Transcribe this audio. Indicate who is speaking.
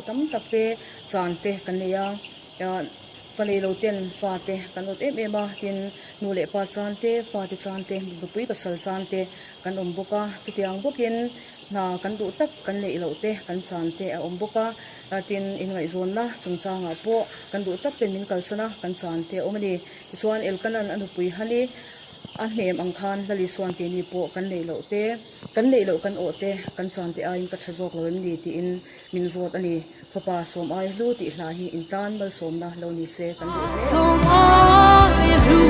Speaker 1: awh tam tak te chan te kan nei a, fa nei lo ten fa te kan awt em em a, tin nu leh pa chan te, fa te chan te, nupui pasal chan te kan awm bawk a, chutiang bawkin hna kan duh tak kan neih loh te kan chan te a awm bawk a, tin inngaihzawnna chungchangah pawh kan duh tak ten min kalsan a, kan chan te a awm a ni. Tichuan Elkanan a nupui Hani a hnem ang khan Lali chuan keini pawh kan neih loh te, kan neih loh kan awh te, kan chan te aiin ka tha zawk lo em ni tiin min zawt a ni. Fapa sawm ai hlu tih hla hi in tan malsawmna lo ni se kan duh hle a ni.
Speaker 2: Sawm ai hlu.